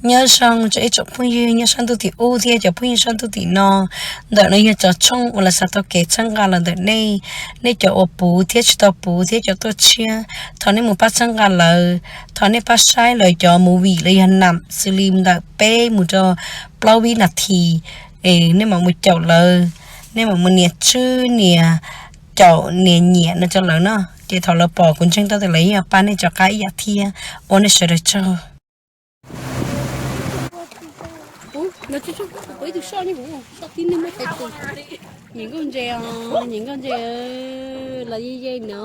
Nyob zoo rau ib tsoom phooj ywg nyob sab ntuj tim ub thiab cov phooj ywg sab ntuj tim no. Ntawm no yog cov tshooj uas lawv xav tau kev txhawb nqa los ntawm nej, nej cov uas puv thiab tsis tau puv thiab cov tuaj tshiab. Thov nej mus pab txhawb nqa lawv, thov nej pab saib lawv cov movie los yog nam xws li ntawm peb mus rau plaub vib nas this, es nej mam mus caum lawv, nej mam mus nias tswb nias caum nias nyiam no rau lawv no. Ces thaum lawv pom kuv ntseeg tau tias lawv yeej yuav pab nej rov qab ib yam thiab. Ua nej sawv daws tsaug. Ub, no tsob tsob kuv ib tug soj ne, kuv soj tib neeg muab tes tus. Nyiam nkauj ntses os, nyiam nkauj ntses, los ye ye no.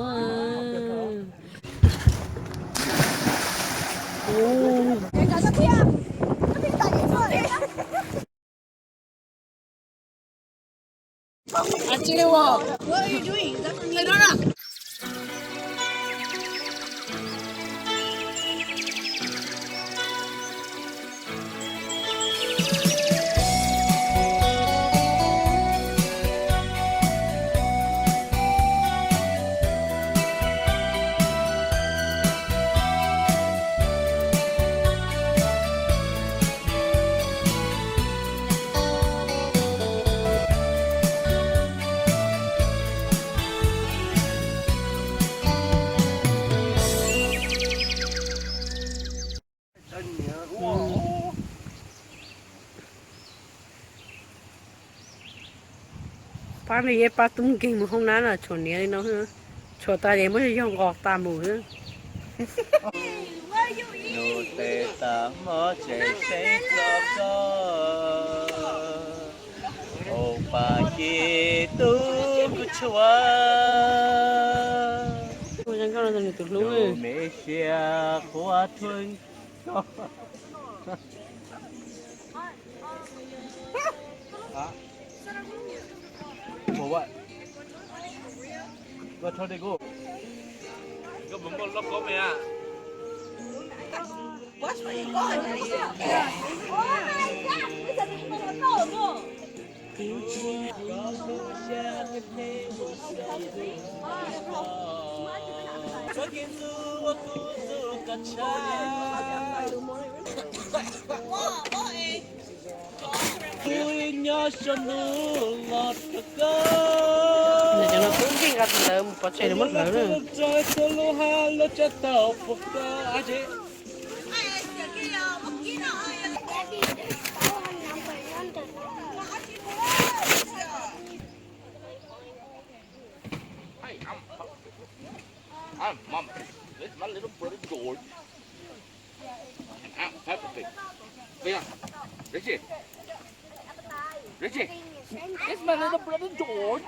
Pab li yeej pab tub nkeeg mus hoob nab no tshuav niam li no, tshuav tas ces muab yog nqos tas mus xwb. Nus tes tas mob tseem seev txog koj, au pas ci tub kuv tshua, tus hlub me sia qhuav thuv koj. Nws cov no tub nkeeg nqa tus ntawd mus pov tseg nws muab hlawv na. Hey, I'm, I'm, I'm, this is my little brother George. And I'm Peppa Pig. Leon, Richie, Richie, this is my little brother George.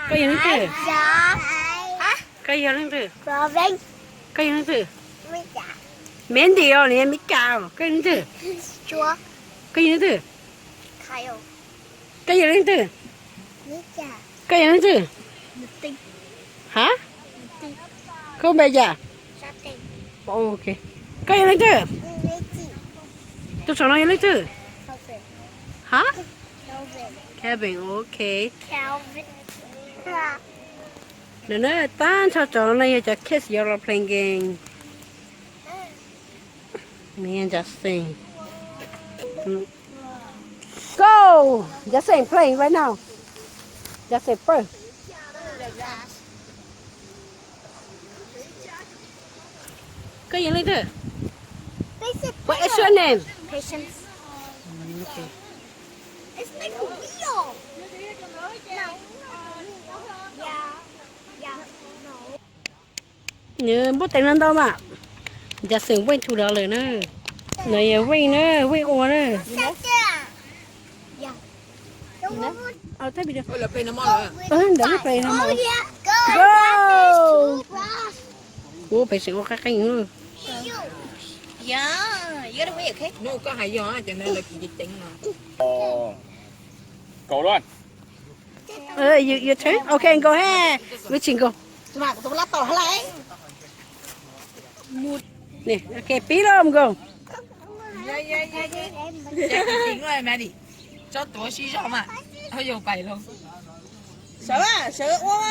Koj yog leej twg? Koj yog leej twg? Koj yog leej twg? Mandy os, nws yog Mika os. Koj yog leej twg? Koj yog leej twg? Koj yog leej twg? Koj yog leej twg? Ha? Koj npe cas? Ok. Koj yog leej twg? Tus saum no yog leej twg? Ha? Kevin, ok. Nws na, tag nrho cov no yog cov kids yuav los playing game. Nws yog Jackson. Go! Jackson playing right now. Jackson first. Koj yog leej twg? What is your name? Patience. Okay. It's like real. No, no, no. Yeah. Yeah. No. Nws npua teev no ntau mas. Jackson Wayne tus los lawm na. No yog Wayne na, Wayne ua na. Ntawd pais no mos. Go! Ua pem seem ua qeeb qeeb. Yeah, you gotta wait, okay? No, koj hais yog ces nws lawv ceev ceev no. Kaum los. Uh, you, your turn? Okay, go ahead. Lub tsis nkaus. Okay, pib los nkaus. Tsob tuav sib zog mas. Yog pais los. Sawv, sawv ua.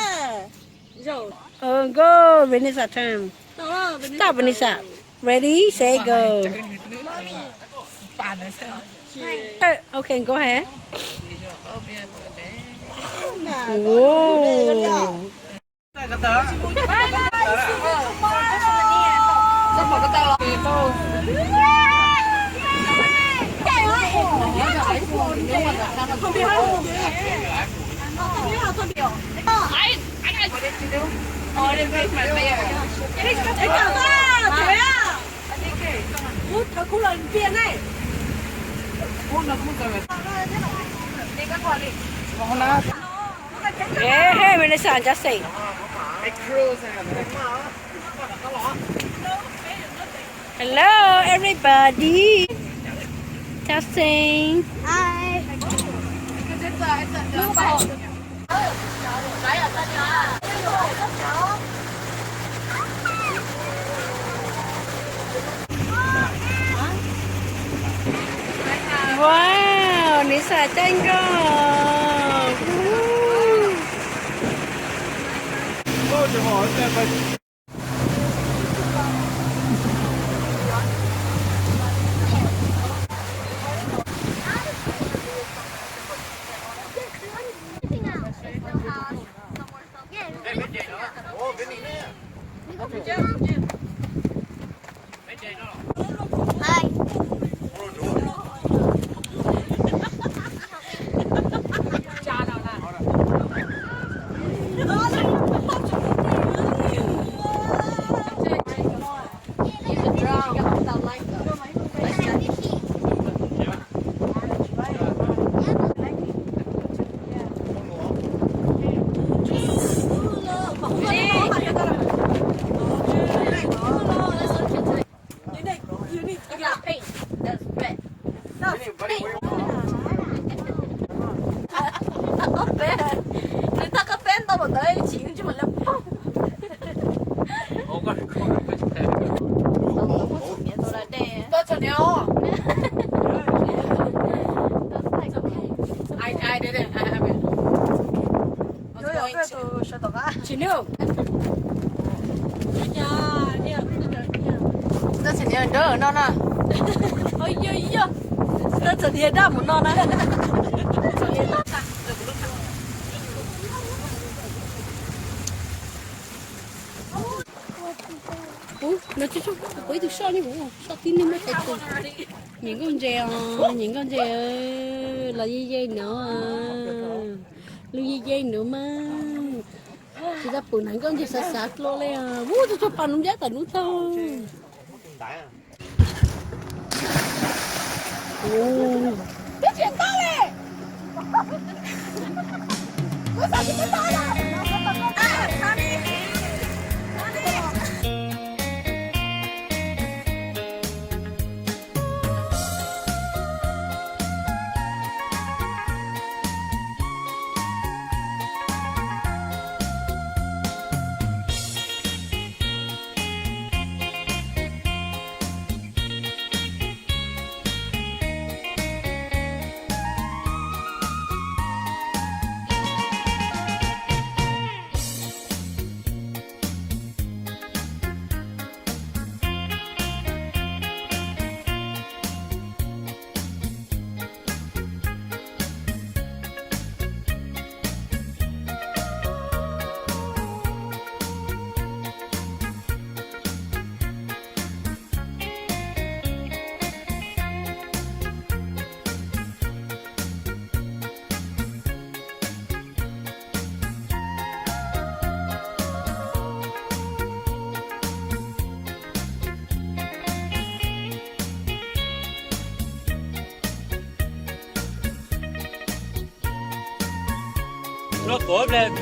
Go, Vanessa turn. Stop, Vanessa. Ready, set, go. Okay, go ahead. Wow. Hey, hey, Vanessa, just say. Hello, everybody. Just saying. Hi. Wow, nws xav caij nkoj. Nws tag koj peb ntau ntawd tsis ntsij mus lawm. Tsis nws. Txawm niag nrab no na. Txawm niag dab mus no na. Ub, no tsis tso, kuv ib tug soj li kuv soj tib neeg muab tes tus. Nyiam nkauj ntses os, nyiam nkauj ntses, los ye ye no. Lub ye ye no mas. Tsis tau pum hnav nkauj ntses xav xav dlua li os. Ub, tsis tso pas lub ntiab tam lub thaug.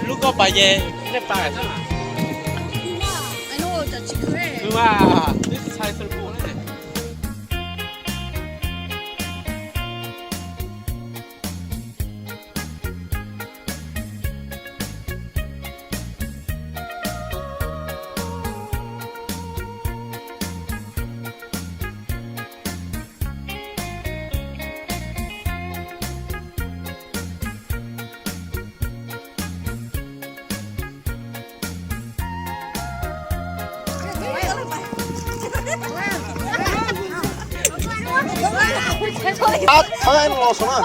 Lub koj pas ces Ej, pais xwb. Ej, no, cov tsis khwv. Khwv mas, twb txhais xwb kuv ne. Ab, thawb los saum na.